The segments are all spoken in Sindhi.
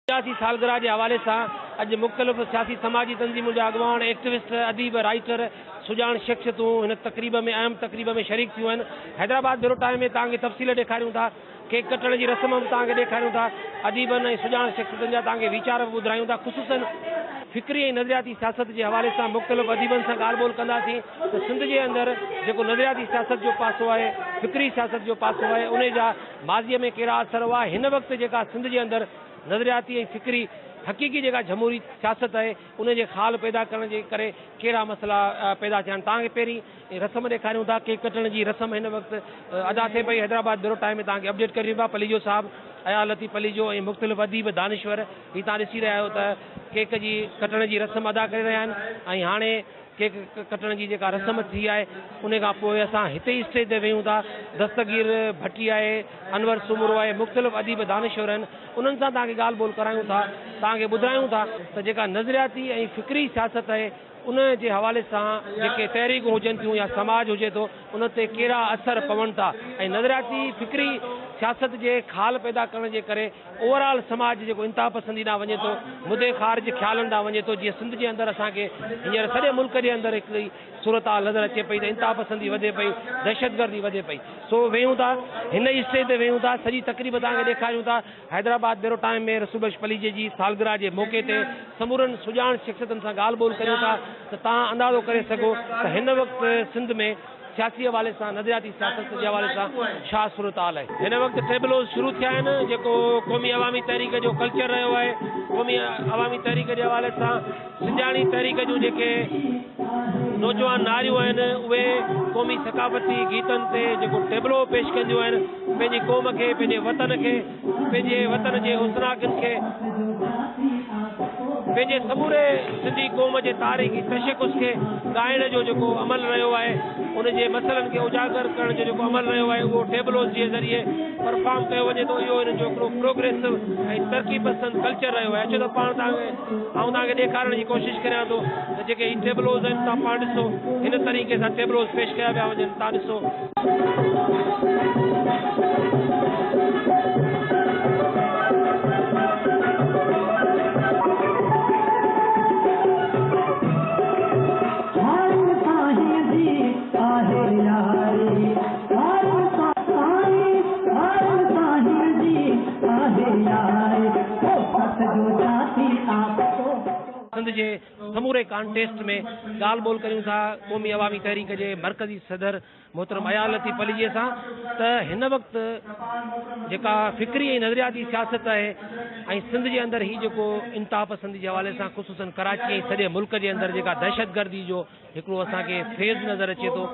سياسي سالگرهه جي حوالي سان اڄ مختلف سياسي سماجي تنظيمن جا اڳواڻ، ايڪٽوسٽ، اديب، رائيٽر، سڄاڻ شخصيتون هن تقريب ۾ اهم تقريب ۾ شريڪ ٿيون آهن. حيدرآباد بيورو ٽائيم ۾ توهان کي تفصيل ڏيکاريون ٿا. ڪيڪ ڪٽڻ جي رسم به توهان کي ڏيکاريون ٿا. اديبن ۽ سڄاڻ شخصيتن جا توهان کي ويچار به ٻڌرايون ٿا. خصوصن فڪري ۽ نظرياتي سياست جي حوالي سان مختلف اديبن سان ڳالهه ٻولهه ڪنداسين ته سنڌ جي اندر جيڪو نظرياتي سياست جو پاسو آهي، فڪري سياست جو پاسو آهي انهي جا ماضيء ۾ ڪهڙا اثر هئا، هن وقت جيڪا سنڌ جي اندر نظرياتي ۽ فڪري حقيقي جيڪا جمهوري سياست آهي ان جي خال پيدا ڪرڻ جي ڪري ڪهڙا مسئلا پيدا ٿيا آهن. توهان کي پهرين رسم ڏيکاريون ٿا ڪيڪ ڪٽڻ جي رسم هن وقت ادا ٿئي پئي حيدرآباد بيورو ٽائيم ۾ توهان کي اپڊيٽ ڪريون پيا پليجو صاحب اياز لطيف پليجو ۽ مختلف اديب دانشور هي توهان ڏسي رهيا آهيو ته ڪيڪ جي ڪٽڻ جي رسم ادا ڪري رهيا آهن ۽ هاڻي ڪيڪ ڪٽڻ جي جيڪا رسم ٿي آهي ان کان پوء اسان هتي ئي اسٽيج تي ويهون ٿا دستگير ڀٽي آهي انور سومرو آهي مختلف اديب دانشور آهن انهن سان توهان کي ڳالهه ٻولهه ڪرايون ٿا توهان کي ٻڌرايون ٿا ته جيڪا نظرياتي ۽ فڪري سياست آهي ان جي حوالي سان جيڪي تحريڪون هجن ٿيون يا سماج هجي ٿو ان تي ڪهڙا اثر پون ٿا ۽ نظرياتي فڪري سياست جي خال پيدا ڪرڻ جي ڪري اوور آل سماج جيڪو انتها پسندي ڏانهن وڃي ٿو، مدي خارج خيالن ڏانهن وڃي ٿو، جيئن سنڌ جي اندر اسان کي هينئر سڄي ملڪ جي اندر هڪڙي صورتحال نظر اچي پئي ته انتها پسندي وڌي پئي، دهشتگردي وڌي پئي. سو ويهون ٿا هن ئي اسٽيج تي ويهون ٿا سڄي تقريب توهان کي ڏيکاريون ٿا. حيدرآباد بيرو ٽائيم ۾ رسول بخش پليجي جي سالگرهه جي موقعي تي سمورن سڄاڻ شخصيتن سان ڳالهه ٻولهه ڪريون ٿا ته توهان اندازو ڪري سگهو ته هن وقت سنڌ ۾ سياسي حوالي سان نظرياتي سياست جي حوالي سان ڇا صورتحال آهي. هن وقت ٽيبلوز شروع ٿيا آهن جيڪو قومي عوامي تحريڪ جو ڪلچر رهيو آهي قومي عوامي تحريڪ جي حوالي سان سنڌياڻي تحريڪ جون جيڪي نوجوان ناريون آهن اهي قومي ثقافتي گيتن تي جيڪو ٽيبلو پيش ڪنديون آهن پنهنجي قوم کي پنهنجي وطن کي پنهنجي وطن جي حسناڪين کي پنهنجي سموري سنڌي قوم جي تاريخي تشخص کي ڳائڻ جو جيڪو عمل رهيو آهي ان جي مسئلن کي اجاگر ڪرڻ جو جيڪو عمل رهيو آهي اهو ٽيبلوز جي ذريعي پرفارم ڪيو وڃي ٿو اهو انهن جو هڪڙو پروگريسو ۽ ترقي پسند ڪلچر رهيو آهي اچو ته پاڻ توهان کي آئون توهان کي ڏيکارڻ جي ڪوشش ڪريان ٿو ته جيڪي هي ٽيبلوز آهن توهان پاڻ ڏسو هن طريقي سان ٽيبلوز پيش ڪيا پيا وڃن توهان ڏسو. سنڌ جي سموري ڪانٽيسٽ ۾ ڳالهه ٻولهه ڪريون ٿا قومي عوامي تحريڪ جي مرڪزي صدر محترم اياز لطيف پليجي سان ته هن وقت جيڪا فڪري ۽ نظرياتي سياست آهي ۽ سنڌ جي اندر هي جيڪو انتها پسندي جي حوالي سان خصوصن ڪراچي ۽ سڄي ملڪ جي اندر جيڪا دهشتگردي جو هڪڙو اسان کي فيز نظر اچي ٿو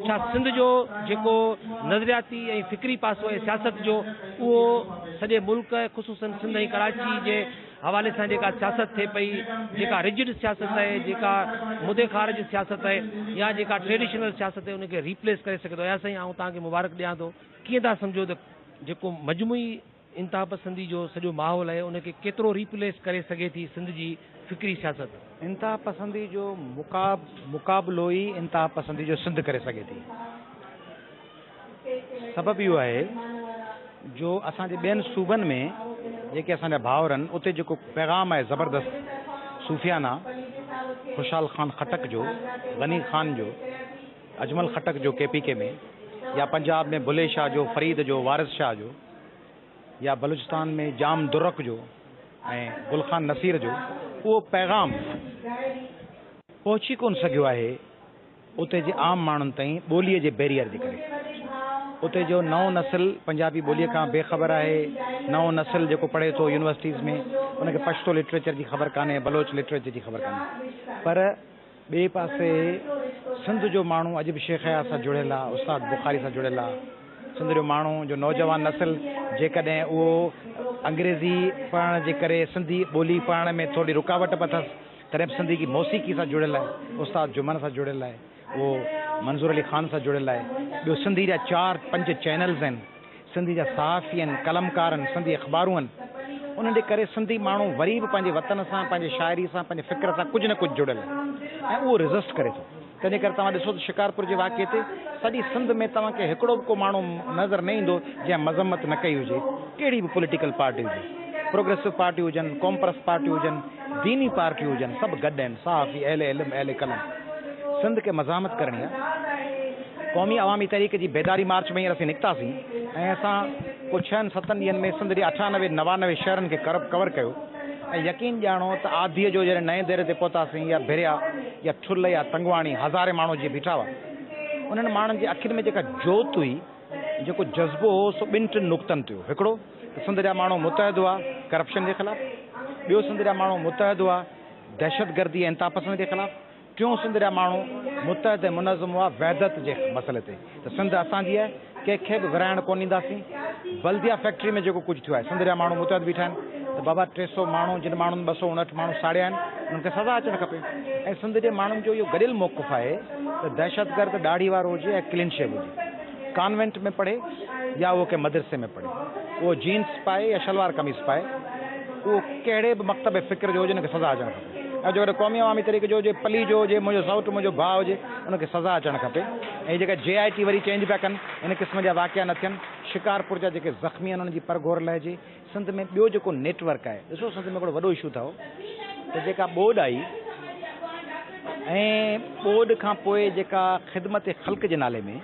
ڇا سنڌ جو جيڪو نظرياتي ۽ فڪري پاسو آهي سياست جو اهو سڄي ملڪ خصوصن سنڌ ۽ ڪراچي جي حوالي سان جيڪا سياست ٿئي پئي، جيڪا رجڊ سياست آهي، جيڪا مدي خارج سياست آهي يا جيڪا ٽريڊيشنل سياست آهي ان کي ريپليس ڪري سگهي ٿو. اياز سائين آئون توهان کي مبارڪ ڏيان ٿو. ڪيئن ٿا سمجهو ته جيڪو مجموعي انتهاپسندي جو سڄو ماحول آهي ان کي ڪيترو ريپليس ڪري سگهي ٿي سنڌ جي فڪري سياست؟ انتهاپسندي جو مقابلو ئي انتهاپسندي جو سنڌ ڪري سگهي ٿي. سبب اهو آهي جو اسان جي ٻين صوبن ۾ جيڪي اسان جا ڀائر آهن اتي جيڪو پيغام آهي زبردست صوفيانه خوشحال خان خٽڪ جو، غني خان جو، اجمل خٽڪ جو ڪي پي ڪي ۾ يا پنجاب ۾ بلي شاهه جو، فريد جو، وارث شاهه جو يا بلوچستان ۾ جام درڪ جو ۽ گل خان نصير جو اهو پيغام پهچي ڪونه سگهيو آهي. اتي جي عام ماڻهن تائين ٻوليء جي بيريئر جي ڪري. اتي جو نئون نسل پنجابي ٻوليء کان بي خبر آهي. نئون نسل جيڪو پڙهي ٿو يونيورسٽيز ۾ ان کي پشتو لٽريچر جي خبر ڪانهي، بلوچ لٽريچر جي خبر ڪانهي. پر ٻئي پاسي سنڌ جو ماڻهو اڄ به شيخ اياز سان جڙيل آهي، استاد بخاري سان جڙيل آهي. سنڌ جو ماڻهو جو نوجوان نسل جيڪڏهن اهو انگريزي پڙهڻ جي ڪري سنڌي ٻولي پڙهڻ ۾ ٿوري رڪاوٽ به اٿس، تڏهن به سنڌي موسيقي سان جڙيل آهي، استاد جمن سان جڙيل آهي، اهو منظور علي خان سان جڙيل آهي، ٻيو سنڌي جا چار پنج چينلز آهن، سنڌي جا صحافي آهن، قلمڪار آهن، سنڌي اخبارون آهن، انهن جي ڪري سنڌي ماڻهو وري به پنهنجي وطن سان، پنهنجي شاعري سان، پنهنجي فڪر سان ڪجهه نه ڪجهه جڙيل آهي ۽ اهو ريزسٽ ڪري ٿو. تنهنجي ڪري توهان ڏسو ته شڪارپور جي واقعي تي سڄي سنڌ ۾ توهان کي هڪڙو به ڪو ماڻهو نظر نه ايندو جنهن مذمت نه ڪئي هجي، ڪهڙي به پوليٽيڪل پارٽي هجي. پروگريسو پارٽيون هجن، قومپرست پارٽيون هجن، ديني پارٽيون هجن، سڀ گڏ آهن، صحافي، اهل علم، اهل قلم. سنڌ کي مزاحمت ڪرڻي آهي. قومي عوامي تحريڪ جي بيداري مارچ ۾ هينئر اسين نڪتاسين ۽ اسان ڪو ڇهن ستن ڏينهن ۾ سنڌ جي اٺانوي نوانوي شهرن کي ڪور ڪيو ۽ يقين ڄاڻو ته آڌيء جو جڏهن نئين ديري تي پهتاسين يا ڀريا يا ٺل يا تنگواڻي هزارين ماڻهو جيئن بيٺا هئا انهن ماڻهن جي اکين ۾ جيڪا جوت هئي جيڪو جذبو هو سو ٻن ٽن نقطن تي هو هڪڙو ته سنڌ جا ماڻهو متحد هئا ڪرپشن جي خلاف ٻيو سنڌ جا ماڻهو متحد هئا دهشتگردي ۽ انتهاپسندي جي خلاف ٽيون سنڌ جا ماڻهو متحد ۽ منظم هئا وحدت جي مسئلي تي ته سنڌ اسان جي آهي ڪنهن کي به ورهائڻ ڪونه ڏينداسين بلديا فيڪٽري ۾ جيڪو ڪجهه ٿيو آهي سنڌ جا ماڻهو متحد بيٺا آهن ته بابا 300 ماڻهو جن ماڻهن 259 ماڻهو ساڙيا آهن انهن کي سزا اچڻ کپي ۽ سنڌ جي ماڻهن جو اهو گڏيل موقف آهي ته دهشتگرد ڏاڙهي وارو هجي يا ڪلين شيو هجي ڪانوينٽ ۾ پڙهي يا اهو ڪنهن مدرسي ۾ پڙهي اهو جينس پائي يا شلوار قميص پائي اهو ڪهڙي به مڪتب فڪر جو هجي ان کي سزا اچڻ کپي ۽ جيڪڏهن قومي عوامي تحريڪ جو هجي پلي جو هجي منهنجو سئوٽ منهنجو ڀاء هجي ان کي سزا اچڻ کپي ۽ جيڪا جي آء ٽي وري چينج پيا ڪن ان قسم جا واقعا نه ٿين شڪارپور جا جيڪي زخمي آهن انهن جي پرگهور لهجي سنڌ ۾ ٻيو جيڪو نيٽ ورڪ آهي ڏسو سنڌ ۾ هڪڙو وڏو اشو اٿو ته جيڪا ٻوڏ آئي ۽ ٻوڏ کان پوء جيڪا خدمت خلق جي نالي ۾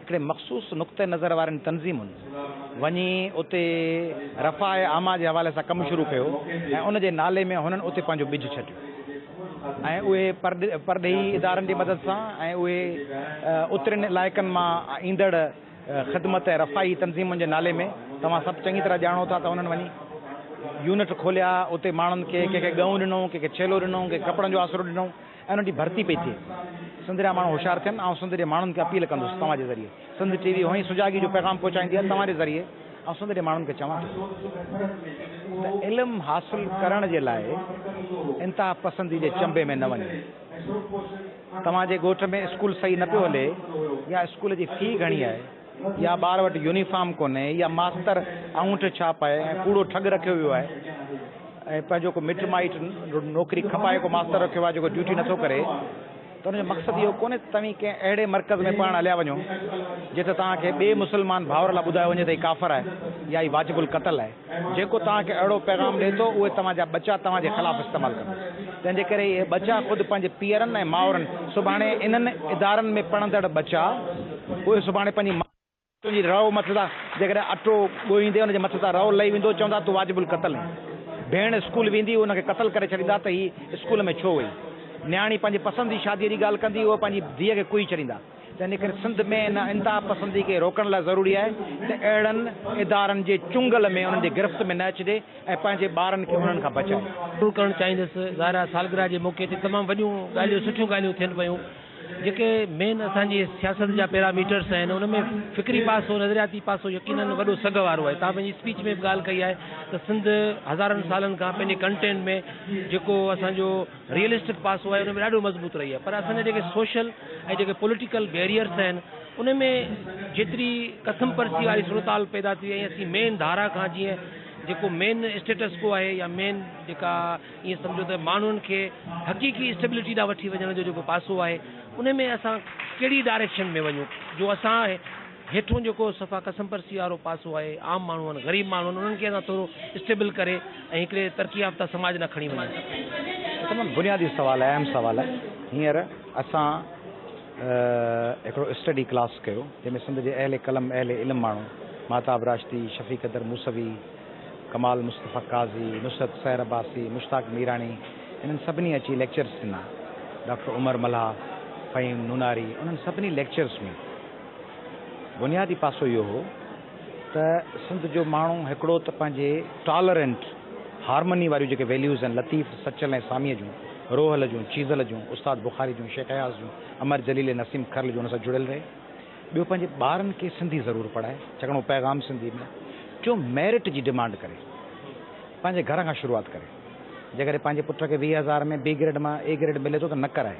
هڪڙي مخصوص نقطه نظر وارين تنظيمن وڃي اتي رفاع عامه جي حوالي سان ڪم شروع ڪيو ۽ ان جي نالي ۾ هنن اتي پنهنجو ٻج ڇٽيو ۽ اهي پرڏيهي ادارن جي مدد سان ۽ اهي اترين علائقن مان ايندڙ خدمت ۽ رفاعي تنظيمن جي نالي ۾ توهان سڀ چڱي طرح ڄاڻو ٿا ته انهن وڃي يونٽ کوليا اتي ماڻهن کي ڪنهن کي ڳئون ڏنو ڪنهن کي ڇيلو ڏنو ڪنهن کي ڪپڙن جو آسرو ڏنو ۽ انهن جي ڀرتي پئي ٿئي. سنڌ جا ماڻهو هوشيار ٿين، آئون سنڌ جي ماڻهن کي اپيل ڪندس توهان جي ذريعي، سنڌ ٽي وي هونئن ئي سجاڳي جو پيغام پهچائيندي آهي، توهان جي ذريعي آئون سنڌ جي ماڻهن کي چوان ٿو ته علم حاصل ڪرڻ جي لاء انتها پسندي جي چنبي ۾ نه وڃو. توهان جي ڳوٺ ۾ اسڪول صحيح نه پيو هلي يا اسڪول جي في گهڻي آهي يا ٻار وٽ يونيفارم ڪونهي يا ماستر آڱوٺي ڇاپ آهي ۽ ڪوڙو ٺڳ رکيو ويو آهي ۽ پنهنجو ڪو مٽ مائٽ نوڪري کپائي ڪو ماستر رکيو آهي جيڪو ڊيوٽي نٿو ڪري ته ان جو مقصد اهو ڪونهي ته توهين ڪنهن اهڙي مرڪز ۾ پڙهڻ هليا وڃو جتي توهان کي ٻئي مسلمان ڀائر لاء ٻڌايو وڃي ته هي ڪافر آهي يا هي واجب القتل آهي. جيڪو توهان کي اهڙو پيغام ڏئي ٿو اهي توهان جا ٻچا توهان جي خلاف استعمال ڪندو. تنهن جي ڪري اهي ٻچا خود پنهنجي پيئرن ۽ مائرن سڀاڻي انهن ادارن ۾ پڙهندڙ ٻچا اهي سڀاڻي پنهنجي ماء تنهنجي رئو مٿي تان جيڪڏهن اٽو ڳوهيندي ان جي مٿي تان رئو لهي ويندو چوندا تون واجب القتل آهين. ڀيڻ اسڪول ويندي ان کي قتل ڪري ڇڏيندا ته هي اسڪول ۾ ڇو وئي. نياڻي پنهنجي پسند جي شاديء جي ڳالهه ڪندي اهي پنهنجي ڌيء کي ڪهي ڇڏيندا. تنهن جي ڪري سنڌ ۾ ان انتها پسندي کي روڪڻ لاء ضروري آهي ته اهڙن ادارن جي چنگل ۾ انهن جي گرفت ۾ نه اچجي ۽ پنهنجي ٻارن کي انهن کان بچائجي. ضرور ڪرڻ چاهيندس. ظاهر آهي سالگرهه جي موقعي تي تمام وڏيون ڳالهيون سٺيون ڳالهيون ٿين پيون جيڪي مين اسان جي سياست جا پيرا ميٽرس آهن ان ۾ فڪري پاسو نظرياتي پاسو يقينن وڏو سگهه وارو آهي توهان پنهنجي اسپيچ ۾ به ڳالهه ڪئي آهي ته سنڌ هزارن سالن کان پنهنجي ڪنٽينٽ ۾ جيڪو اسان جو ريئلسٽڪ پاسو آهي ان ۾ ڏاڍو مضبوط رهي آهي پر اسان جا جيڪي سوشل ۽ جيڪي پوليٽيڪل بيريئرس آهن ان ۾ جيتري قسم پرسي واري صورتحال پيدا ٿي ۽ اسين مين ڌارا کان جيئن جيڪو مين اسٽيٽس ڪو آهي يا مين جيڪا ائين سمجهو ته ماڻهن کي حقيقي اسٽيبلٽي ڏانهن وٺي وڃڻ جو جيڪو پاسو آهي ان ۾ اسان ڪهڙي ڊائريڪشن ۾ وڃون جو اسان هيٺون جيڪو صفا ڪسمپرسي وارو پاسو آهي، عام ماڻهو آهن، غريب ماڻهو آهن، انهن کي اسان ٿورو اسٽيبل ڪري ۽ هڪڙي ترقي يافته سماج ڏانهن کڻي وڃون. تمام بنيادي سوال آهي، اهم سوال آهي. هينئر اسان هڪڙو اسٽڊي ڪلاس ڪيو، جنهن ۾ سنڌ جي اهل قلم، اهل علم ماڻهو، ماهتاب راشدي، شفيق قدر موسوي، ڪمال مصطفيٰ قاضي، نصرت سحر عباسي، مشتاق ميراڻي، انهن سڀني اچي ليڪچرس ڏنا. ڊاڪٽر عمر ملاح، فهيم نوناري، انهن سڀني ليڪچرس ۾ بنيادي پاسو اهو هو ته سنڌ جو ماڻهو هڪڙو ته پنهنجي ٽالرنٽ هارمني واريون جيڪي ويليوز آهن لطيف، سچل ۽ ساميء جون، روحل جون، چيزل جون، استاد بخاري جون، شيخ اياز جون، امر جليل ۽ نسيم کرل جون ان سان جڙيل رهي. ٻيو پنهنجي ٻارن کي سنڌي ضرور پڙهائي، ڇاڪاڻ اهو پيغام سنڌي ۾ آهي. ٽيون ميرٽ جي ڊمانڊ ڪري. پنهنجي گهر کان شروعات ڪري. جيڪڏهن پنهنجي پٽ کي 20 هزار ۾ بي گريڊ مان اي گريڊ ملي ٿو ته نه ڪرائي.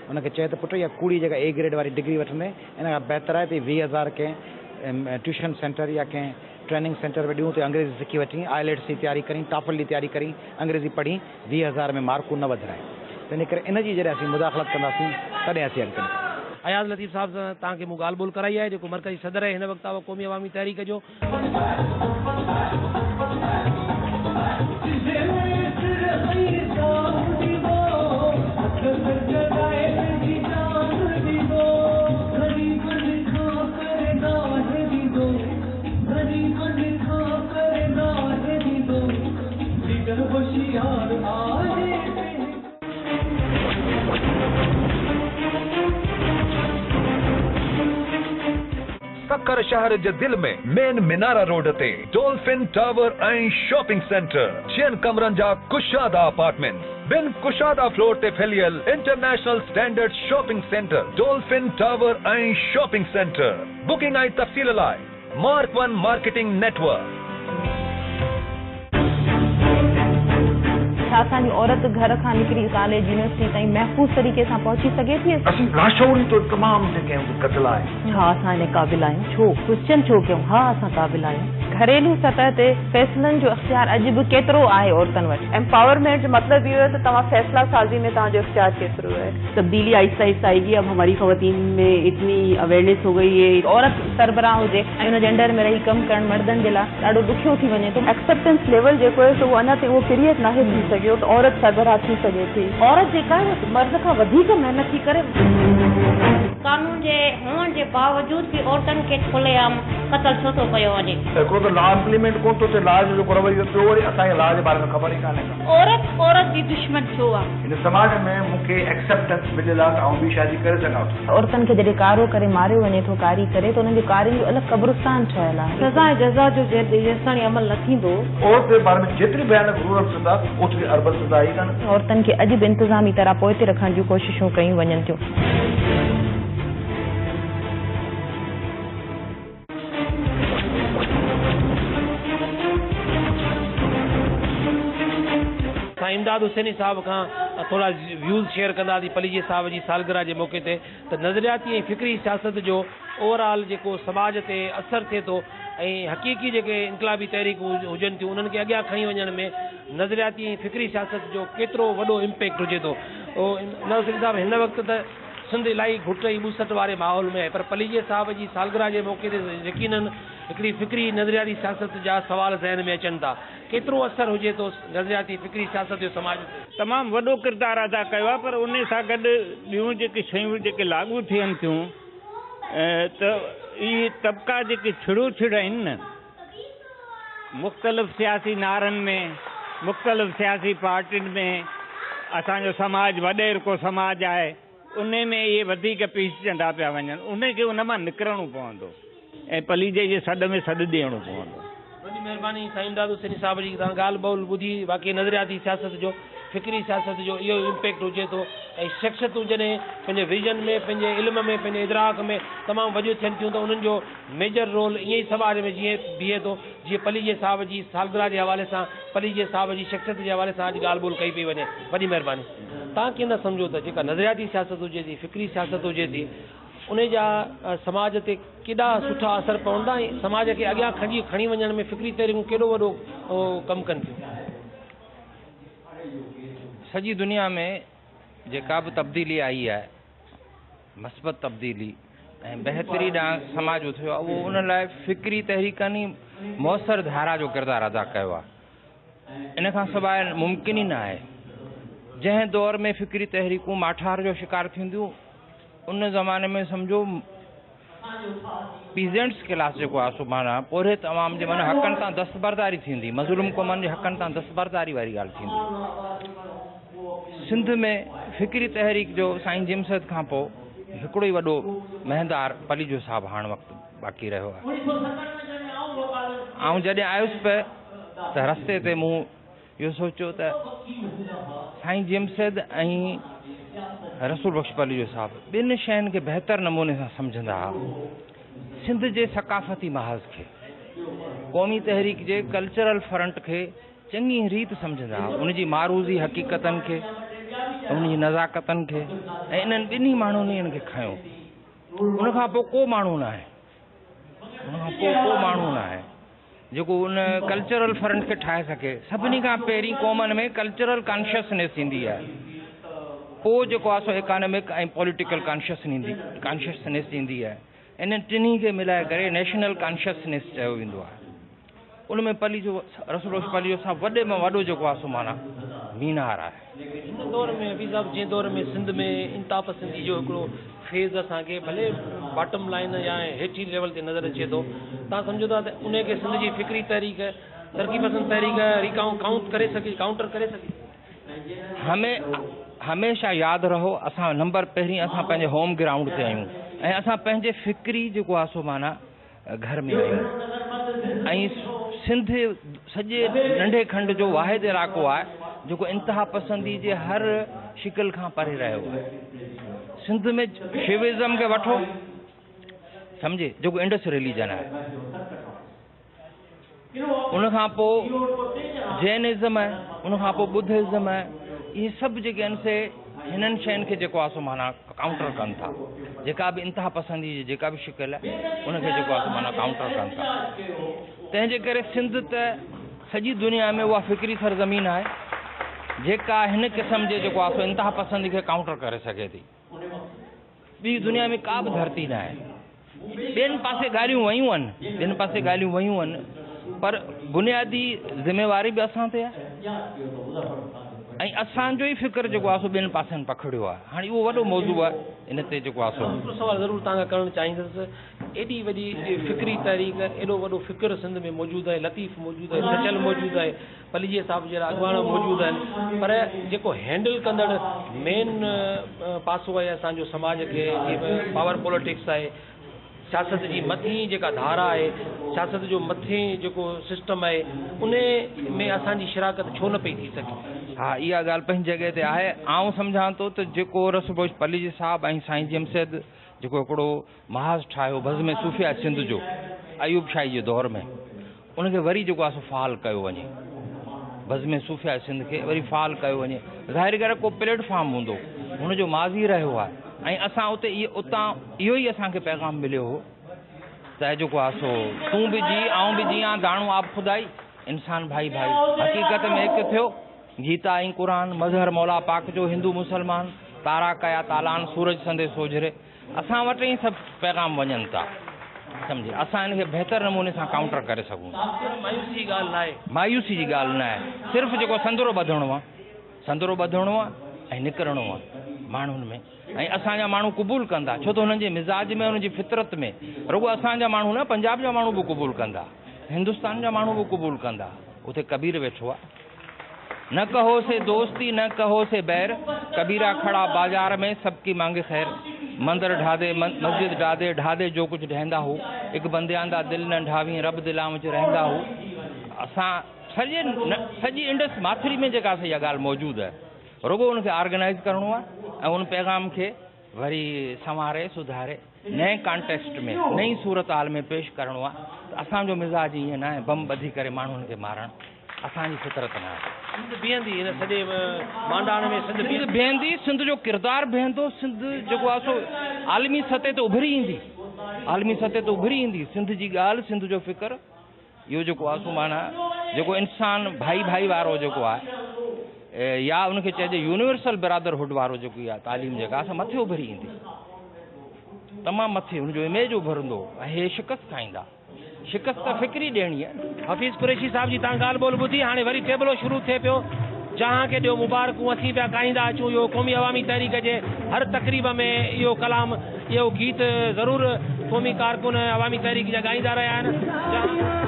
ان کي چئي ته پٽ اها ڪوڙي جيڪا اي گريڊ واري ڊگري وٺندين ان کان بهتر آهي ته هي 20 هزار ڪنهن ٽيوشن سينٽر يا ڪنهن ٽريننگ سينٽر ۾ ڏيون اتي انگريزي سکي وٺين، آئليٽس جي تياري ڪرين، ٽافل جي تياري ڪرين، انگريزي پڙهين، 20 هزار ۾ مارڪون نه وڌرائين. تنهنجي ڪري ان جي جڏهن اسين مداخلت ڪنداسين تڏهن اسين اڳتي نڪرنداسين. اياز لطيف صاحب سان توهان کي مون ڳالهه ٻولهه ڪرائي آهي جيڪو مرڪزي صدر آهي هن وقت قومي عوامي تحريڪ جو. Sukkur شهر جي دل ۾ مين منارا روڊ تي ڊولفن ٽاور ۽ شاپنگ سينٽر، ڇهن ڪمرن جا ڪشادا اپارٽمينٽس، ٻن ڪشادا فلور تي ڦهليل international standard shopping centre, Dolphin Tower ۽ shopping centre. Booking ۽ تفصيل لاء mark one marketing network. ڇا اسان جي عورت گهر کان نڪري ڪاليج يونيورسٽي تائين محفوظ طريقي سان پهچي سگهي ٿي؟ اسين لاشعوري طور تمام جيڪي آهيون سي قتل آهي. ڇا اسان ان قابل آهيون؟ ڇو؟ ڪوئسچن ڇو ڪيون؟ ها اسان قابل آهيون. گهريلو سطح تي فيصلن جو اختيار اڄ به ڪيترو آهي عورتن وٽ؟ ايمپاورمينٽ جو مطلب اهو آهي ته توهان فيصلا سازي ۾ توهان جو اختيار ڪيترو آهي. تبديلي آهسته آهسته آئيگي اب هماري خواتين ۾ اتني اويئرنيس هو گئي هي. عورت سربراهه هجي ۽ ان جي انڊر ۾ رهي ڪم ڪرڻ مردن جي لاء ڏاڍو ڏکيو ٿي وڃي ٿو. ايڪسيپٽنس ليول جيڪو آهي سو اهو اڃا تائين اهو ڪريئيٽ ناهي ٿي سگهيو ته عورت سربراهه ٿي سگهي ٿي. عورت جيڪا آهي اها مرد کان وڌيڪ محنت ٿي ڪري. قانون جي هئڻ جي باوجود به عورتن کي کلي عام قتل ڇو ٿو ڪيو وڃي؟ هڪڙو ته لا امپليمينٽ ڪونه ٿو ٿئي، لا جو جيڪو رويو ٻيو وري اسان کي لا جي باري ۾ خبر ئي ڪانهي ڪا. عورت عورت جي دشمن ڇو آ؟ هن سماج ۾ مون کي ايڪسيپٽنس مليل آ ته آئون ٻي شادي ڪري سگهان ٿو. عورتن کي جڏهن ڪارو ڪري ماريو وڃي ٿو ڪاري ڪري ته انهن جي ڪارين جو الڳ قبرستان ٺهيل آهي. سزا ۽ جزا جو جيستاڻي عمل نه ٿيندو. عورت جي باري ۾ جيتري ڀيانڪ رورل سزا اوتري اربن سزا ئي ڪانه. عورتن کي اڄ به انتظامي طرح پوئتي رکڻ جون ڪوششون ڪيون وڃن ٿيون. سائين امداد حسيني صاحب کان ٿورا ويوز شيئر ڪنداسين پليجي صاحب جي سالگرهه جي موقعي تي ته نظرياتي ۽ فڪري سياست جو اوور آل جيڪو سماج تي اثر ٿئي ٿو ۽ حقيقي جيڪي انقلابي تحريڪون هجن ٿيون انهن کي اڳيان کڻي وڃڻ ۾ نظرياتي ۽ فڪري سياست جو ڪيترو وڏو امپيڪٽ هجي ٿو. امداد حسيني صاحب هن وقت ته سنڌ الاهي گهٽ ۽ ٻوسٽ واري ماحول ۾ آهي پر پليجي صاحب جي سالگرهه جي موقعي تي يقينن هڪڙي فڪري نظرياتي سياست جا سوال ذهن ۾ اچن ٿا. ڪيترو اثر هجي ٿو نظرياتي فڪري سياست جو سماج تي؟ تمام وڏو ڪردار ادا ڪيو آهي پر انهي سان گڏ ٻيون جيڪي شيون جيڪي لاڳو ٿين ٿيون ته اهي طبقا جيڪي ڇڙوڇڙ آهن نه مختلف سياسي نعرن ۾ مختلف سياسي پارٽين ۾ اسان جو سماج وڏيرڪو سماج آهي انهي ۾ اهي وڌيڪ پيسجندا پيا وڃن انهي کي ان مان نڪرڻو پوندو ۽ پليجي جي سڏ ۾ سڏ ڏيڻو پوندو. وڏي مهرباني سائين امداد حسيني صاحب جي توهان ڳالهه ٻولهه ٻڌي واقعي نظرياتي سياست جو فڪري سياست جو اهو امپيڪٽ هجي ٿو ۽ شخصيتون جڏهن پنهنجي ويزن ۾ پنهنجي علم ۾ پنهنجي ادراڪ ۾ تمام وڏيون ٿين ٿيون ته انهن جو ميجر رول ائين ئي سماج ۾ جيئن بيهي ٿو جيئن پليجي صاحب جي سالگرهه جي حوالي سان پليجي صاحب جي شخصيت جي حوالي سان اڄ ڳالهه ٻولهه ڪئي پئي وڃي وڏي مهرباني. توهان ڪيئن ٿا سمجهو ته جيڪا نظرياتي سياست هجي ٿي فڪري سياست هجي ٿي انهي جا سماج تي ڪيڏا سٺا اثر پون ٿا ۽ سماج کي اڳيان کڻي کڻي وڃڻ ۾ فڪري تحريڪون ڪيڏو وڏو ڪم ڪن ٿيون. سڄي دنيا ۾ جيڪا به تبديلي آئي آهي مثبت تبديلي ۽ بهتري ڏانهن سماج اٿيو آهي اهو ان لاء فڪري تحريڪن ئي موثر ڌارا جو ڪردار ادا ڪيو آهي ان کان سواء ممڪن ئي نه آهي جنهن دور ۾ فڪري تحريڪون ماٺار جو شڪار ٿينديون ان زماني ۾ سمجهو پيزنٽس ڪلاس جيڪو آهي سو معنيٰ پورهيت عوام جي معنيٰ حقن تان دستبرداري ٿيندي، مظلوم قومن جي حقن تان دستبرداري واري ڳالهه ٿيندي. سنڌ ۾ فڪري تحريڪ جو سائين جيم سيد کان پوء هڪڙو ئي وڏو مهندار پليجو صاحب هاڻ وقت باقي رهيو آهي. آئون جڏهن آيس پئي ته رستي تي مون اهو سوچيو ته سائين جي ايم سيد ۽ رسول بخش پليجو صاحب ٻن شين کي بهتر نموني سان سمجهندا ها، سنڌ جي ثقافتي محاذ کي، قومي تحريڪ جي ڪلچرل فرنٽ کي چڱي ريت سمجهندا ها، ان جي معروضي حقيقتن کي، ان جي نزاڪتن کي ۽ انهن ٻنهي ماڻهن ئي ان کي کنيو. ان کان پوء ڪو ماڻهو ناهي، ان کان پوء ڪو ماڻهو ناهي. جيڪو ان ڪلچرل فرنٽ کي ٺاهي سگهي. سڀني کان پهرين قومن ۾ ڪلچرل ڪانشسنيس ايندي آهي، پوء جيڪو آهي سو ايڪانامڪ ۽ پوليٽيڪل ڪانشسنيس ايندي آهي. انهن ٽنهي کي ملائي ڪري نيشنل ڪانشسنيس چيو ويندو آهي. ان ۾ پليجو، رسول بخش پليجو صاحب وڏي ۾ وڏو جيڪو آهي سو معنيٰ مينار آهي. هن دور ۾ حفيظ صاحب جنهن دور ۾ سنڌ ۾ انتهاپسندي جو هڪڙو فيز اسان کي ڀلي باٽم لائين يا هيٺين ليول تي نظر اچي ٿو، توهان سمجهو ٿا ته انهي کي سنڌ جي فڪري تحريڪ ترقي پسند تحريڪ ريڪائونٽ ڪائونٽ ڪري سگهي ڪائونٽر ڪري سگهي؟ همي هميشه ياد رهو اسان نمبر پهرين اسان پنهنجي هوم گرائونڊ تي آهيون ۽ اسان پنهنجي فڪري جيڪو آهي سو معنيٰ گهر ۾ آهيون ۽ سنڌ سڄي ننڍي کنڊ جو واحد علائقو آهي جيڪو انتها پسندي جي هر شڪل کان پري رهيو آهي. سنڌ ۾ شيوازم کي وٺو سمجهي جيڪو انڊس رليجن آهي ان کان پوء جين ازم آهي ان کان پوء ٻڌ ازم آهي اهي سڀ جيڪي آهن سي هنن شين کي جيڪو آهي سو معنيٰ ڪائونٽر ڪن ٿا جيڪا به انتها پسندي جي جيڪا به شڪل آهي ان کي جيڪو آهي سو معنيٰ ڪائونٽر ڪن ٿا تنهن جي ڪري سنڌ ته سڄي دنيا ۾ اها فڪري سرزمين آهي جيڪا هن قسم جي جيڪو آهي سو انتها پسندي کي ڪائونٽر ڪري سگهي ٿي ٻي دنيا ۾ ڪا به ڌرتي نه آهي. ٻين پاسي ڳالهيون ويون آهن، ٻين پاسي ڳالهيون ويون آهن پر بنيادي ذميواري به اسان تي آهي ۽ اسان جو ئي فڪر جيڪو آهي سو ٻين پاسن پکڙيو آهي. هاڻي اهو وڏو موضوع آهي ان تي جيڪو آهي سو. هڪڙو سوال ضرور توهان کان ڪرڻ چاهيندس، ايڏي وڏي فڪري تحريڪ، ايڏو وڏو فڪر سنڌ ۾ موجود آهي، لطيف موجود آهي، سچل موجود آهي، پليجي صاحب جهڙا اڳواڻ موجود آهن پر جيڪو هينڊل ڪندڙ مين پاسو آهي اسان جو سماج کي جيئن پاور پوليٽڪس آهي سياست جي مٿين جيڪا ڌارا آهي سياست جو مٿين جيڪو سسٽم آهي ان ۾ اسان جي شراڪت ڇو نه پئي ٿي سگهي؟ ها اها ڳالهه پنهنجي جڳهه تي آهي آئون سمجهان ٿو ته جيڪو رسول بخش پليجي صاحب ۽ سائين جي ايم سيد جيڪو هڪڙو محاذ ٺاهيو بزم صوفياء سنڌ جو ايوب شاهي جي دور ۾ ان کي وري جيڪو آهي سو فعال ڪيو وڃي. بزم صوفياء سنڌ کي وري فعال ڪيو وڃي. ظاهري ڳالهه آهي ڪو پليٽ فارم هوندو. هن جو ماضي رهيو آهي ۽ اسان اتي اتان اهو ئي اسان کي پيغام مليو هو ته جيڪو آهي سو تون به جي آئون به جيان داڻو آب خدائي انسان ڀائي ڀائي حقيقت ۾ هڪ ٿيو گيتا ۽ قرآن مظهر مولا پاڪ جو هندو مسلمان تارا ڪيا تالان سورج سندي سوجهري اسان وٽ ئي سڀ پيغام وڃن ٿا سمجهي اسان ان کي بهتر نموني سان ڪائونٽر ڪري سگهون ٿا. مايوسي جي ڳالهه ناهي. مايوسي جي ڳالهه ناهي صرف جيڪو سندرو ٻڌڻو آ سندرو ٻڌڻو آ ۽ نڪرڻو آ ماڻهن ۾ ۽ اسان جا ماڻهو قبول ڪندا ڇو ته هنن جي مزاج ۾ هنن جي فطرت ۾ رڳو اسان جا ماڻهو نه پنجاب جا ماڻهو به قبول ڪندا هندستان جا ماڻهو به قبول ڪندا اتي ڪبير ويٺو آ. نه ڪهو سي دوستي نه ڪهو سي بير، ڪبيرا کڙا بازار ۾ سڀ ڪي مانگي خير، مندر ڍادي مسجد ڊادي ڍادي جو ڪجهه ڍهندا هو، اڪ بنديان دا دل نه ڍاوين رب دلان وچ رهندا هو. اسان سڄي سڄي انڊس ماٿري ۾ جيڪا سا اها ڳالهه موجود آهي رڳو ان کي آرگنائيز ڪرڻو آهي ۽ ان پيغام کي وري سنواري سڌاري نئين ڪانٽيڪسٽ ۾ نئين صورتحال ۾ پيش ڪرڻو آهي ته اسان جو مزاج ائين ناهي بم ٻڌي ڪري ماڻهن کي مارڻ اسان جي فطرت ناهي. سنڌ بيهندي هن سڄي مانڊاڻ ۾ سنڌ سنڌ بيهندي سنڌ جو ڪردار بيهندو سنڌ جيڪو آهي سو عالمي سطح تي اڀري ايندي عالمي سطح تي اڀري ايندي سنڌ جي ڳالهه سنڌ جو فڪر اهو جيڪو آهي سو معنيٰ جيڪو انسان ڀائي ڀائي وارو جيڪو آهي يا ان کي چئجي يونيورسل برادر هوڊ وارو جيڪو اها تعليم جيڪا آهي سا مٿي اڀري ايندي تمام مٿي ان جو اميج اڀرندو ۽ هي شڪست کائيندا شڪست ته فڪري ڏيڻي آهي. حفيظ قريشي صاحب جي تان ڳالهه ٻولهه ٻڌي هاڻي وري ٽيبلو شروع ٿئي پيو. جهان کي ڏيو مبارڪون اسين پيا ڳائيندا اچون اهو قومي عوامي تحريڪ جي هر تقريب ۾ اهو ڪلام اهو گيت ضرور قومي ڪارڪن عوامي تحريڪ جا ڳائيندا رهيا آهن جهان.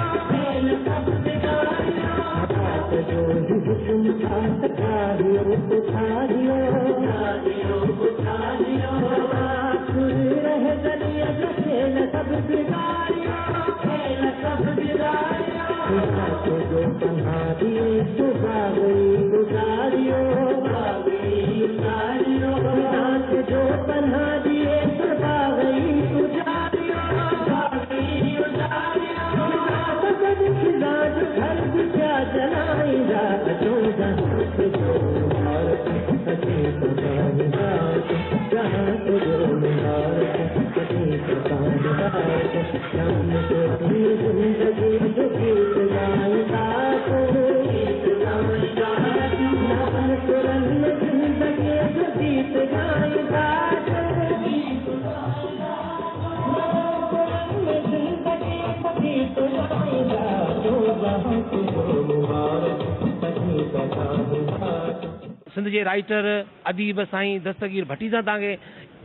سنڌ جي رائيٽر اديب سائين دستگير ڀٽي سان توهان کي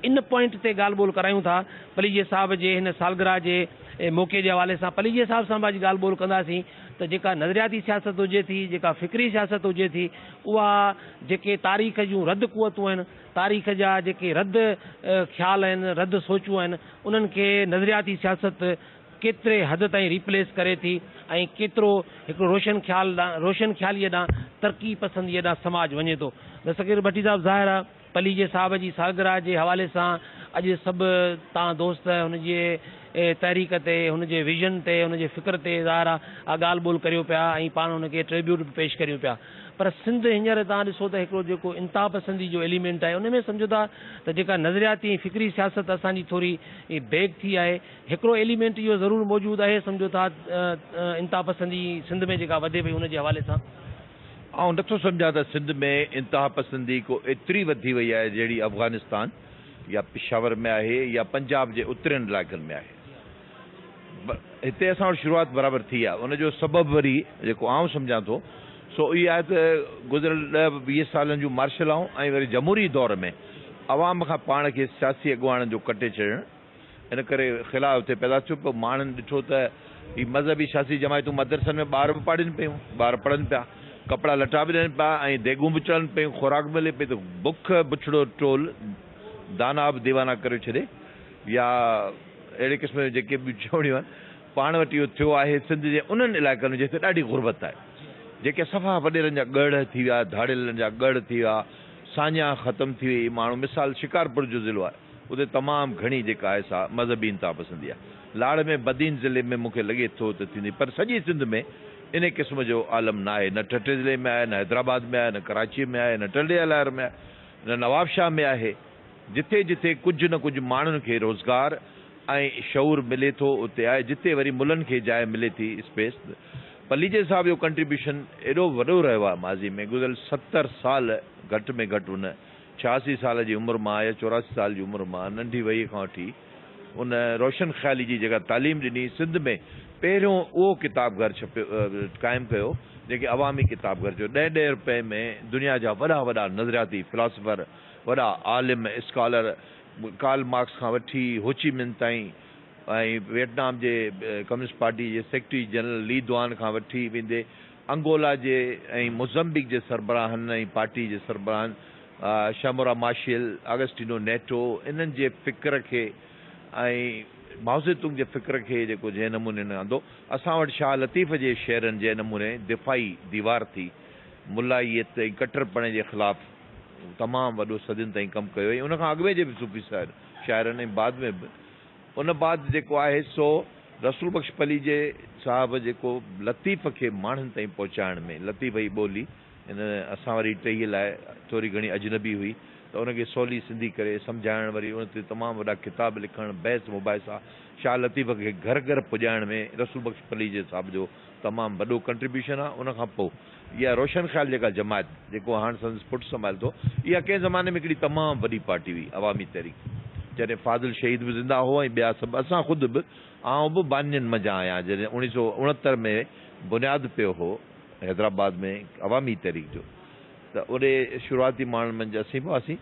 ان پوائنٽ تي ڳالهه ٻولهه ڪرايون ٿا پليجي صاحب جي هن سالگرهه جي موقعي جي حوالي سان پليجي صاحب سان به اڄ ڳالهه ٻولهه ڪنداسين ته جيڪا نظرياتي سياست هجي ٿي، جيڪا فڪري سياست هجي ٿي، اها جيڪي تاريخ جون رد قوتون آهن، تاريخ جا جيڪي رد خيال آهن، رد سوچون آهن، انهن کي نظرياتي سياست ڪيتري حد تائين ريپليس ڪري ٿي ۽ ڪيترو هڪڙو روشن خيال ڏانهن، روشن خياليء ڏانهن، ترقي پسنديء ڏانهن سماج وڃي ٿو. دستگير ڀٽي صاحب ظاهر آهي پليجي صاحب جي سالگرهه جي حوالي سان اڄ سڀ تان دوست هن جي تحريڪ تي، هن جي ويزن تي، هن جي فڪر تي ظاهر آ ڳالهه ٻولهه ڪريو پيا ۽ پاڻ هن کي ٽريبيوٽ به پيش ڪريون پيا پر سنڌ هينئر تان ڏسو ته هڪڙو جيڪو انتها پسندي جو ايليمينٽ آهي ان ۾ سمجهو ٿا ته جيڪا نظرياتي ۽ فڪري سياست اسان جي ٿوري بيڪ ٿي آهي هڪڙو ايليمينٽ اهو ضرور موجود آهي سمجهو ٿا انتها پسندي سنڌ ۾ جيڪا وڌي پئي ان جي حوالي سان. آئون نٿو سمجهان ته سنڌ ۾ انتهاپسندي ڪو ايتري وڌي وئي آهي جهڙي افغانستان يا پشاور ۾ آهي يا پنجاب جي اترين علائقن ۾ آهي. هتي اسان وٽ شروعات برابر ٿي آهي ان جو سبب وري جيڪو آئون سمجهان ٿو سو اهو آهي ته گذريل ڏهه 20 سالن جون مارشل لائون ۽ وري جمهوري دور ۾ عوام کان پاڻ کي سياسي اڳواڻن جو ڪٽي ڇڏڻ ان ڪري خلا اتي پيدا ٿيو پوء ماڻهن ڏٺو ته هي مذهبي سياسي جماعتون مدرسن ۾ ٻار به پاڙهين پيون، ٻار پڙهن پيا، ڪپڙا لٽا به ڏين پيا ۽ ديڳون به چڙهن پيون، خوراڪ به ملي پئي ته بک بڇڙو ٽول دانا به ديوانا ڪريو ڇڏي يا اهڙي قسم جون جيڪي ٻيون چوڻيون آهن. پاڻ وٽ اهو ٿيو آهي سنڌ جي انهن علائقن ۾ جتي ڏاڍي غربت آهي، جيڪي صفا وڏيرن جا ڳڙهه ٿي ويا، ڌاڙيلن جا ڳڙهه ٿي ويا، ساڃاهه ختم ٿي وئي، ماڻهو مثال شڪارپور جو ضلعو آهي. اتي تمام گهڻي جيڪا آهي سا مذهبي انتها پسندي آهي. لاڙ ۾ بدين ضلعي ۾ مون کي لڳي ٿو ته ٿيندي پر سڄي سنڌ ۾ انهي قسم جو عالم نه آهي، نه ٺٽي ضلعي ۾ آهي، نه حيدرآباد ۾ آهي، نه ڪراچيء ۾ آهي، نه ٽنڊي الهيار ۾ آهي، نه نوابشاهه ۾ آهي. جتي جتي ڪجهه نه ڪجهه ماڻهن کي روزگار ۽ شعور ملي ٿو اتي آهي، جتي وري ملن کي جاء ملي ٿي اسپيس. پليجي صاحب جو ڪنٽريبيوشن ايڏو وڏو رهيو آهي ماضي ۾ گذريل 70 سال گهٽ ۾ گهٽ ان 86 سال جي عمر مان يا 84 سال جي عمر مان ننڍي وهيء کان وٺي ان روشن خيالي جي جيڪا تعليم ڏني، سنڌ ۾ پهريون اهو ڪتاب گهر ڇپيو قائم ڪيو جنهن کي عوامي ڪتاب گهر چيو. ڏهه ڏهه رپئي ۾ دنيا جا وڏا وڏا نظرياتي فلاسفر، وڏا عالم، اسڪالر، ڪارل مارڪس کان وٺي هوچي من تائين ۽ ويٽنام جي ڪميونسٽ پارٽي جي سيڪريٽري جنرل لي دوان کان وٺي ويندي انگولا جي ۽ موزمبيق جي سربراهن ۽ پارٽي جي سربراهن شامورا ماشيل، آگسٽينو نيٽو انهن جي فڪر کي ۽ مائوزي تنگ جي فڪر کي جيڪو جنهن نموني هن آندو، اسان وٽ شاهه لطيف جي شعرن جنهن نموني دفاعي ديوار ٿي ملائيت ۽ ڪٽرپڻي جي خلاف تمام وڏو صدين تائين ڪم ڪيو ۽ ان کان اڳ ۾ جي به صوفي شاعرن ۽ بعد ۾ به ان بعد جيڪو آهي سو رسول بخش پليجي صاحب جيڪو لطيف کي ماڻهن تائين پهچائڻ ۾ لطيف جي ٻولي هن اسان واري ٽهيء لاء ٿوري گهڻي اجنبي هئي ته ان کي سولي سنڌي ڪري سمجهائڻ وري ان تي تمام وڏا ڪتاب لکڻ بحث مباحثا شاهه لطيف کي گهر گهر پڄائڻ ۾ رسول بخش پليجي صاحب جو تمام وڏو ڪنٽريبيوشن آهي ان کان پوء اها روشن خيال جيڪا جماعت جيڪو هاڻ سندس پٽ سنڀالي ٿو اها ڪنهن زماني ۾ هڪڙي تمام وڏي پارٽي هئي عوامي تحريڪ جڏهن فاضل شهيد به زنده هو ۽ ٻيا سڀ اسان خود به آئون به بانين منجهان آهيان جڏهن 1969 ۾ بنياد پيو هو حيدرآباد ۾ عوامي تحريڪ جو ته اڏي شروعاتي ماڻهن منجهه اسين به هئاسين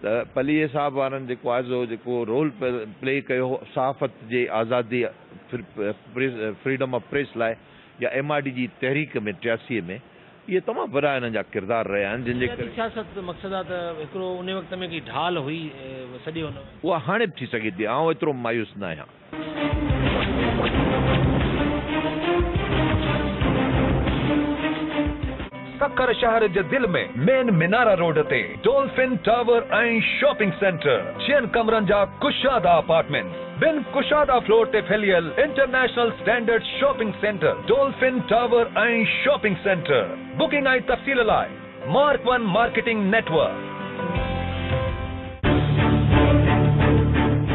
ته پليجي صاحب وارن جيڪو آهي سو جيڪو رول پلي ڪيو هو صحافت جي آزادي فريڊم آف پريس لاء يا ايم آر ڊي جي تحريڪ ۾ 83 ۾ اهي تمام وڏا انهن جا ڪردار رهيا آهن جن جي ڪري. سياست مقصد آ ته هڪڙو انهي وقت ۾ ڪي ڍال هئي سڄي ان. اها هاڻي به ٿي سگهي ٿي آئون ايترو مايوس نه آهيان. سکر شهر جي دل ۾ مين منارا روڊ تي ڊولفن ٽاور ۽ شاپنگ سينٽر، ڇهن ڪمرن جا ڪشادا اپارٽمينٽس، ٻن ڪشادا فلور تي ڦهليل international standard shopping centre, Dolphin Tower ۽ shopping centre. Booking ۽ تفصيل لاء mark one marketing network.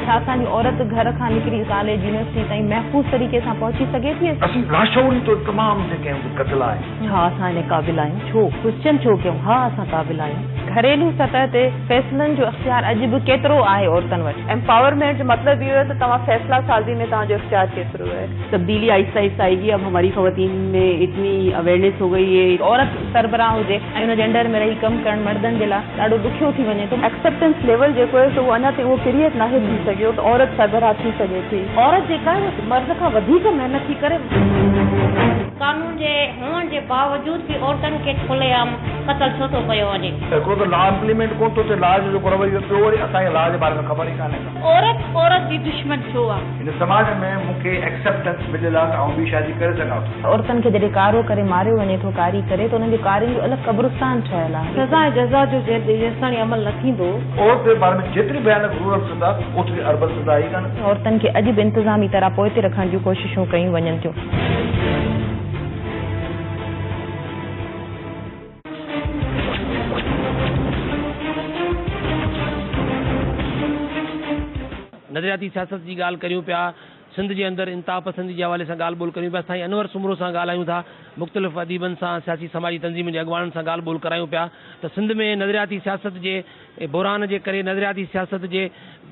ڇا اسان جي عورت گهر کان نڪري ڪاليج يونيورسٽي تائين محفوظ طريقي سان پهچي سگهي ٿي؟ اسين لاشعوري طور تمام جيڪي آهيون سي قتل آهي. ڇا اسان ان قابل آهيون؟ ڇو؟ ڪوئسچن ڇو ڪيون؟ ها اسان قابل آهيون. گهريلو سطح تي فيصلن جو اختيار اڄ به ڪيترو آهي عورتن وٽ؟ ايمپاورمينٽ جو مطلب اهو آهي ته توهان فيصلا سازي ۾ توهان جو اختيار ڪيترو آهي. تبديلي آهسته آهسته آئيگي اب هماري خواتين ۾ اتني اويئرنيس هو گئي هي. عورت سربراهه هجي ۽ ان جي انڊر ۾ رهي ڪم ڪرڻ مردن جي لاء ڏاڍو ڏکيو ٿي وڃي ٿو. ايڪسيپٽنس ليول جيڪو آهي سو اهو اڃا تائين اهو ڪريئيٽ ناهي ٿي سگهيو ته عورت سربراهه ٿي سگهي ٿي. عورت جيڪا آهي اها مرد کان وڌيڪ محنت ٿي ڪري. قانون جي هئڻ جي باوجود به عورتن کي کلي عام قتل ڇو ٿو ڪيو وڃي؟ هڪڙو ته لا امپليمينٽ ڪونه ٿو ٿئي لا جو جيڪو رويو ٻيو وري اسان کي لا جي باري ۾ خبر ئي ڪانهي ڪا. عورت عورت جي دشمن ڇو آ؟ هن سماج ۾ مون کي ايڪسيپٽنس مليل آ ته آئون ٻي شادي ڪري سگهان ٿو. عورتن کي جڏهن ڪارو ڪري ماريو وڃي ٿو ڪاري ڪري ته انهن جي ڪارين جو الڳ قبرستان ٺهيل آهي. سزا ۽ جزا جو جيستاڻي عمل نه ٿيندو. عورت جي باري ۾ جيتري ڀيانڪ رورل سزا اوتري اربن سزا ئي ڪانه. عورتن کي اڄ به انتظامي طرح پوئتي رکڻ جون ڪوششون ڪيون وڃن ٿيون. نظرياتي سياست جي ڳالهه ڪريون پيا، سنڌ جي اندر انتها پسندي جي حوالي سان ڳالهه ٻولهه ڪريون پيا، سائين انور سومرو سان ڳالهايون ٿا، مختلف اديبن سان، سياسي سماجي تنظيمن جي اڳواڻن سان ڳالهه ٻولهه ڪرايون پيا ته سنڌ ۾ نظرياتي سياست جي بحران جي ڪري نظرياتي سياست جي